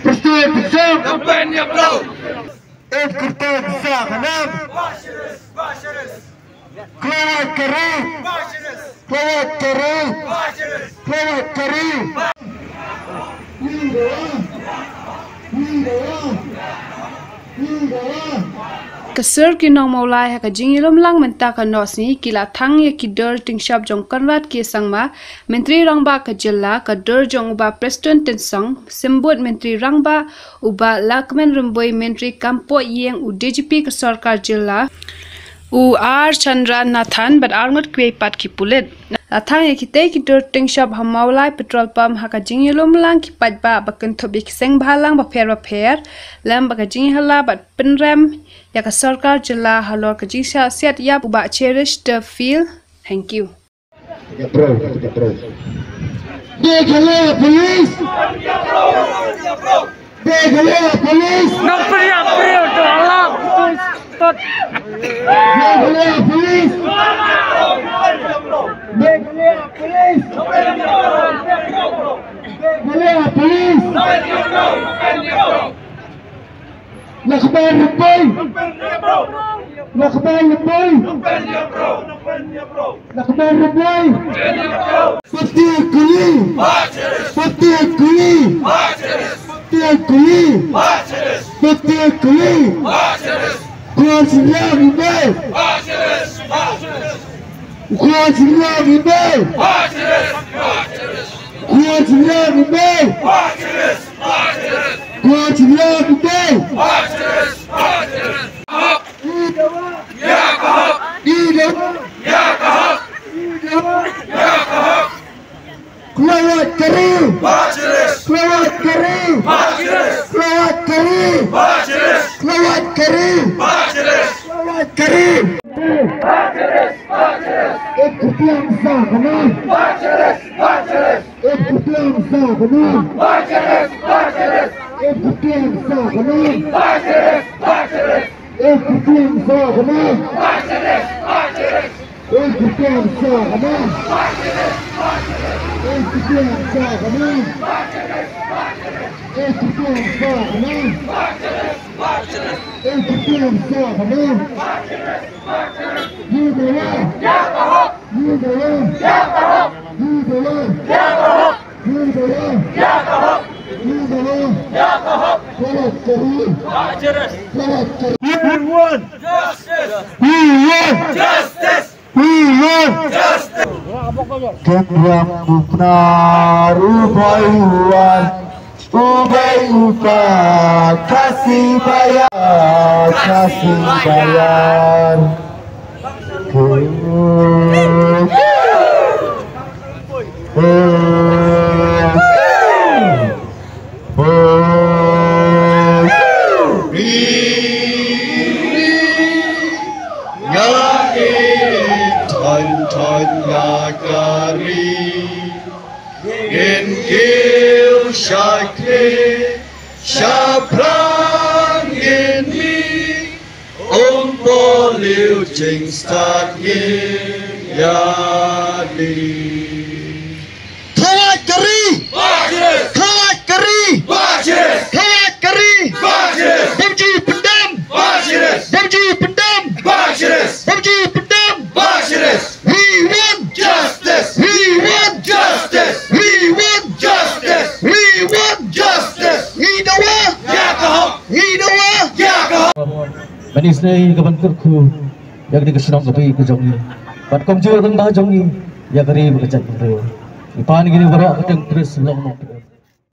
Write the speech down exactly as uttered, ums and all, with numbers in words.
Prestone Tynsong. Nongpynïap briew. Ep kyrteng sa khnam. Klawat kari. Klawat kari. Klawat kari. Ka sur ki nong Mawlai ha ka jingïalum lang mynta ka nohsngi ki la thang ïa ki dur tyngshop jong Conrad K Sangma, Myntri Rangbah ka jylla, ka dur jong u Bah Prestone Tynsong, Symbud Myntri Rangbah, u Bah Lahkmen Rymbui, Myntri kam poh ïing, u D G P ka sorkar jylla, u R Chandra Nathan bad arngut kiwei pat ki pulit. La thang ïa kitei ki dur tyngshop ha Mawlai petrol pump ha ka jingïalum lang ki paidbah ba kynthup ïa ki seng bhalang bapher bapher, lem bad ka jingïahala bad pynrem ïa ka sorkar jylla halor ka jingshah siat ïap u Bah Cherish Derfield. Thank you. Meghalaya Police. Meghalaya Police. Nongpynïap briew to alam. Tot. Meghalaya Police. Meghalaya Police. Meghalaya Police. Lahkmen Rymbui. Lahkmen Rymbui. Lahkmen Rymbui. Patia Kuli. Patia Kuli. Patia Kuli. Patia Kuli. Khun Syiemlieh. Khun Syiemlieh. Khun Syiemlieh. Khun Syiemlieh. Ïa ka hok. Ïa ka hok. Ïa ka hok. Klawat kari. Klawat kari. Klawat kari. Klawat kari. Klawat kari. Ep kyrteng sa khnam. Ep kyrteng sa khnam. Ep kyrteng sa khnam. Ep kyrteng sa khnam. Ep kyrteng sa khnam. Ep kyrteng sa khnam. Ep kyrteng sa khnam. Ep kyrteng sa khnam. Ïa ka hok. Ïa ka hok. Ïa ka hok. Ïa ka hok. Ïa ka hok. Ïa ka hok. Ïa ka hok. Ïa ka hok. Ïa ka hok. Klawat kari. Klawat kari. We want justice. We want justice. We want justice. Ken ram upnar ubai uan. Ubay upa Khasi Bayar, Khasi Bayar. Ton ton ya kari. Ngin kiew sha khlieh, sha phrang ngin mih, um poh liu jingstad ngin ïa lih. Khawai kari! Khawai kari! Khawai kari! Bym ju pyndam! Bym ju pyndam! Bym ju pyndam! We want justice! We want justice! We want justice! We want justice! Ngi dawa ïa ka hok! Ngi dawa ïa ka hok! Mynta shisha ka ban kyrkhu ïa kane ka shnong ka ri ka jong ngi. Bad kumjuh ruh ba jong ngi ïa ka ri bad ka jaitbynriew. Ngi pan ïa kine baroh ka teng pris long nong.